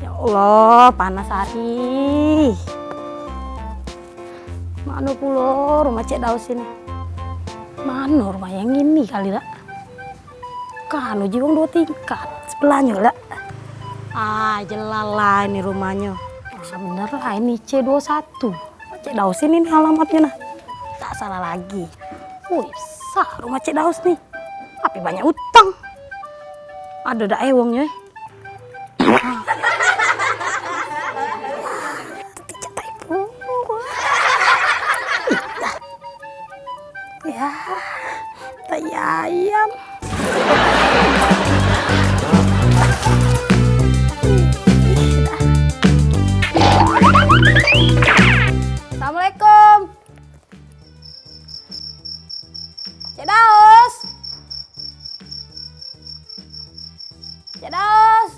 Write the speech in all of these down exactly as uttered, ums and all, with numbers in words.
Ya Allah, panas hari. Mano pulo rumah Cek Daus ini? Mano rumah yang ini kali dak? Kanu ji wong duo tingkat, sebelahnyo dak? Ah, jelas lah ini rumahnyo. Ah, bener lah ini C duo satu. Cek Daus ini nih alamatnyo nah. Tak salah lagi. Wih, besar rumah Cek Daus nih. Tapi banyak utang. Ado dak e wongnyo, eh? Tijak tai punggung. Ya, tai ayam. Assalamualaikum. Cek Daus. Cek Daus.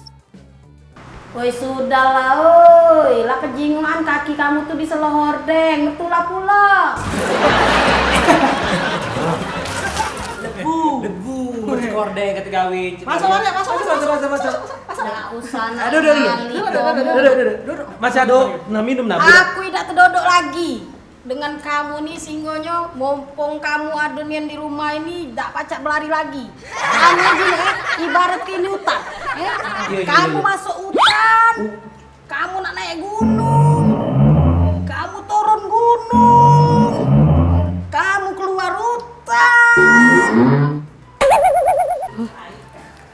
Woi, sudahlah, oi. Lah kejingoan kaki kamu tuh di selo hordeng. Metulah pula. Debu. Debu, bersih hordeng kata gawe. Masuk, masuk, masuk, masuk, masuk, masuk, masuk. Dak usah nak. Aduh, aduh, aduh. Ngalih kamu. Aduh, aduh, aduh. Masih ada nah minum nah. Aku idak tedodok lagi. Dengan kamu ni singgonyo, mumpung kamu ado nian di rumah ini, dak pacak belari lagi. Kamu ni, eh, ibarat ke ini utan, eh. Iya, iya, kamu iya. Masuk utan, u- kamu nak naik gunung, kamu turun gunung, kamu keluar utan.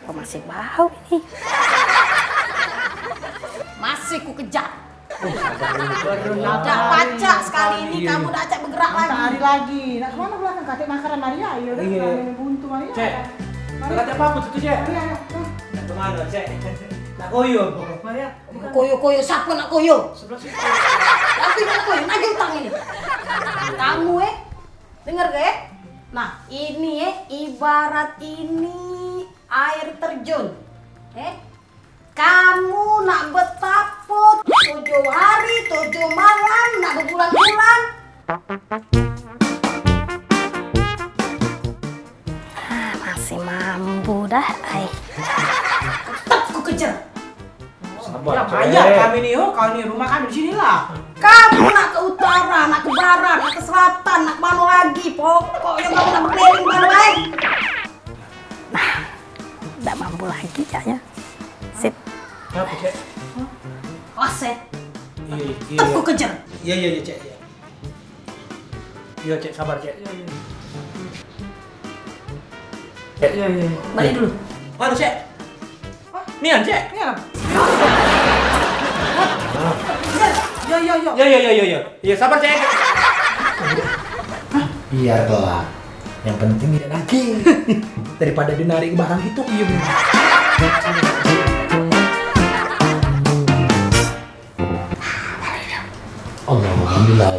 Kok masih bau ini? Masih ku kejar. Dak pacak sekali ini kamu dak pacak bergerak lagi. Hari lagi. Nak kemana belakang? Katik makanan Maria. Iya, udah, iya. Buntu Maria. Cek. Maria. Katik apa tuh, Cek? Maria, ya. Nak kemana, Cek? Nak koyo. Maria. Koyo-koyo, siapa nak koyo? Sebelah situ. Aku nak koyo, nagih utang ini. Kamu, eh, denger ke? Nah, ini, eh, ibarat ini air terjun. Eh, kamu nak betaput tujuh hari, tujuh malam, nak bebulan-bulan. Ah, masih mampu dah, ai. Tetep ku kejar. Sabar, ya, Cek. Bayar kami ni, oh, kami ni rumah kami di sini lah. Kamu nak ke utara, nak ke barat, nak ke selatan, nak ke mano lagi? Pokoknyo kamu nak berkeliling mano bae. Nah, dak mampu lagi kayaknya. Sip. Kenapa, Cek? Awas, eh. Iya, iya, iya. Tetep ku kejar. Iya, iya, iya, Cek, iya. Iya, Cek, sabar, Cek. Iya, iya. Cek. Iya, iya, iya. Balik dulu. Mana, Cek? Hah? Nian, Cek? Nian. Iya, iya, iya. Iya, iya, iya, iya, iya. Iya, sabar, Cek. Hah? Biar kelak. Yang penting tidak nagih. Daripada dia narik barang itu. Iya, benar. Allah, alhamdulillah.